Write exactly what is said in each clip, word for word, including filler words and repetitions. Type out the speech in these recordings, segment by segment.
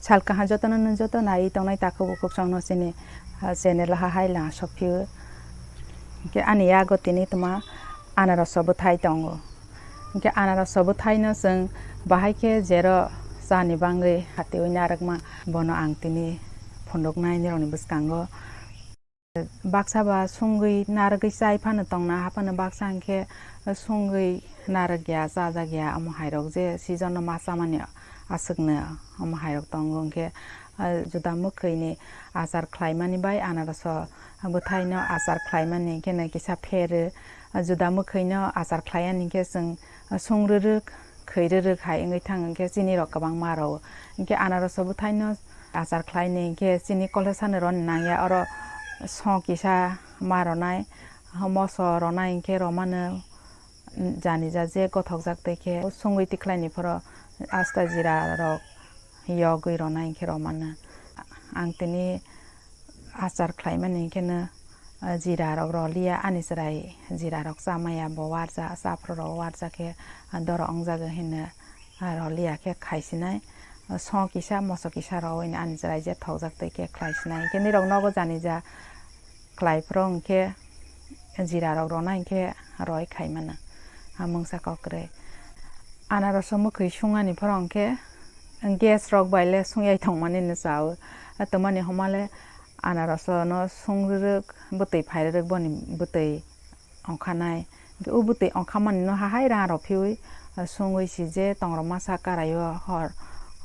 Sal kaham jotono nwng joto naiwi tongnai takhuk bukhuk chwngno chini, ah, channel o hahai lama sokphio. Hinkhe ani yago tini tuma anaroso bwthai tongo. Hinkhe anaroso bwthaino chwng bahai khe jero chani bagwi hatiwi narwkma, bono ang tini phunuknai nirokni bwskango. Baksa ba sungwi narwgwi chai phano tongna, haphano baksa hinkhe sungwi narwkya, chajakya, omo hairok je season-o ma chamani aswkno omo hairok tongo. Hinkhe, ah, juda mwkhwini achar khlaimani bai anaroso bwthaino achar khlaimani hinkhe no kisa pheru. Ah, juda mwkhwino achar khlai ani hinkhe chwng sung rwrwk, khwi rwrwk hai wngwi thang, hinkhe chini rok kwbangma rwo. Hinkhe anaroso bwthaino achar khlaini hinkhe chini kolsa sano rwna nangya, oro song kisa ma rwnai, moso rwnai hinkhe rwmano jani ja je gothokjak tei khe sungwi tikhlaini phoro asta jira rok yogwi rwnai hinkhe rwmano. Ang tini achar khlaimani hinkhe no, ah, jira rok rwliya, ani chwrai jira rok chamaya bo warjak, saphuru rok warjak khe, ah, doro wngjak hino, ah, rwliya khe khaisinai, ah, song kisa moso kisa rwui ani chwrai je thokjak tei khe khlaisinai. Hinkhe nirok nogo jani ja khlai phuru hinkhe jira rok rwna hinkhe roi khaimano, ah, mungsa kok kwrwi. Anaroso mwkhwi sungani phoro hinkhe gas rok bai le sungyai tongmani no chao. Tomani homa le anaroso no sung rwrwk, bwtwi phai rwrwk, boni bwtwi ongkha nai. Hinkhe o bwtwi ongkha mani no hahai rang rok phiui, sungwi si je tongrok masa karai o hor,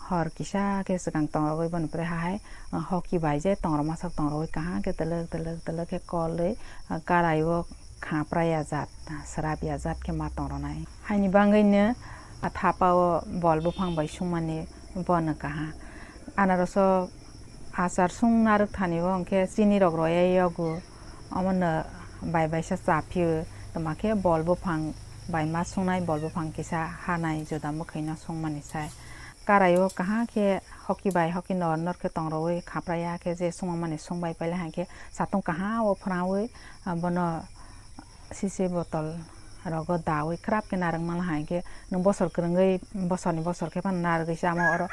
hor kisa khe swkang tongrogwi boni pore hahai hoki bai je tongrok masa tongrogwi kaham khe twlwk twlwk twlwk khe kolwi karai o khapra ya jat, swrap ya jat khe ma tong rwnai. Haini bagwino a thapa o bol buphang bai sungmani bono kaham. Anaroso achar sung narwk thani o hinkhe chini rok rwya yogo, omono bai baisa cha phio, toma khe bol buphang bai ma sungnai, bol buphang kisa hanai juda mwkhwino sungmani sai. Karai o kaham khe hoki bai hoki nor nor khe tong rwui khapra ya khe je sungmani sung bai paila hinkhe satung kaham o phwrangwi, ah, bono sisi botol rogo daui kwrap khe narwk manla hai khe nwng bosor kwrwngwi bosorni bosor khe phano narwgwi chama oro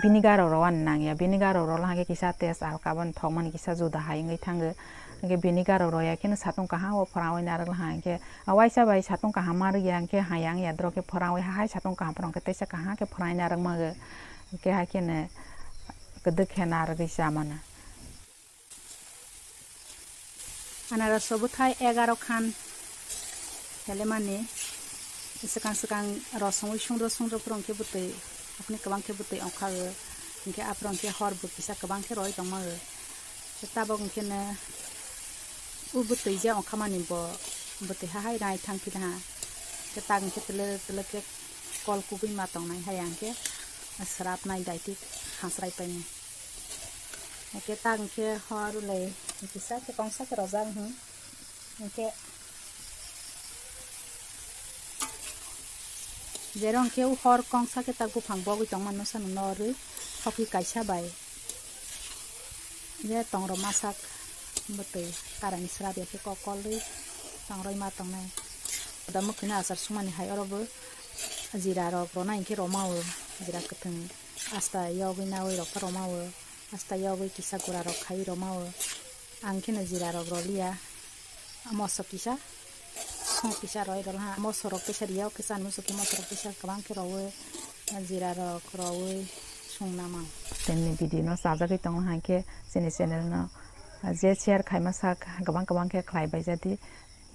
vinegar rok rwani nangya, vinegar rok rwla hai khe kisa taste alka boni thokmani kisa juda hai wngwi thango. Hinkhe vinegar rok rwya kheno satung kaham o phwrangwi narwkla hai khe waisa bai satung kaham ma rwya hinkhe hayang ya doro khe phwrangwi hahai satung kaham phwrang khe teisa kaham khe phwrangwi narwk mango. Hinkhe hai kheno kwdwk khe narwgwi chamano. Anaroso bwthai egaro khan helemani swkang swkang rosongwi sungro sungro phwrwng khe bwtwi, aphani kwbang khe bwtwi ongkha o, hinkhe aphwrwng khe hor bo kisa kwbang khe roi tongma o. Tabok hinkhe no o bwtwi je ongkha mani bo bwtwi hahai rai thang phila ha, khe tak hinkhe twlwk twlwk khe kol kubui ma tongnai hai ang khe swrapnai daiti khasrai painai. Hake tak hingke hor ulai kisa khe kongsa khe rojak hing. Hingke jero hingke o hor kongsa khe tak buphang bogwi tongma no sano norwi hokhi kaisa bai je tongrok masak bwtwi karani srap ya khe kok kolwi tongroi ma tongnai. Da mwkhwino achar sumani hai oro bo jira rok rona hingke roma o jira kwthwng. Asta yogwi nawi rok roma o, asta yogwi kisa gura rok khai roma o. Ang kheno jira rok roliya, moso kisa, song kisa roi rol ha. Moso rok kisa riya, kisa ni moso khe moso rok kisa kwbang khe rowi, jira rok rowi sung namang. Chini video no chajagwi tongo hai khe chini channel no je share khai ma sak kwbang kwbang khe khlai bai jadi,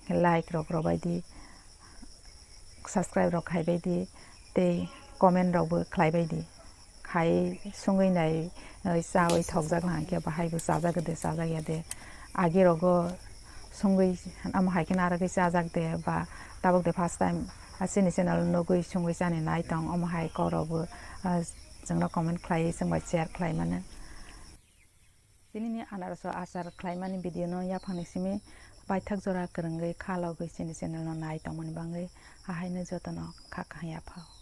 like rok robai di. Subscribe rok khai bai di, tei comment rok bo khlai bai di. Khai sungwi nai, eh, chawi thokjak na hwnkhe bahai bo chajak de, chajak ya de. Agi rogo sungwi amo hai kheno arogwi chajak de ba tabuk de first time, ah, chini channel nugwi sungwi chani nai tong, omo hai kok rok bo, ah, chwngno comment khlai, chwng bai share khlai mano. Tinini anaroso achar khlaimani video no yaphangni simi paithak jora kwrwngwi kha logwi chini channel no nai tongmani bagwi hahaino jotono kha kaham yaphao.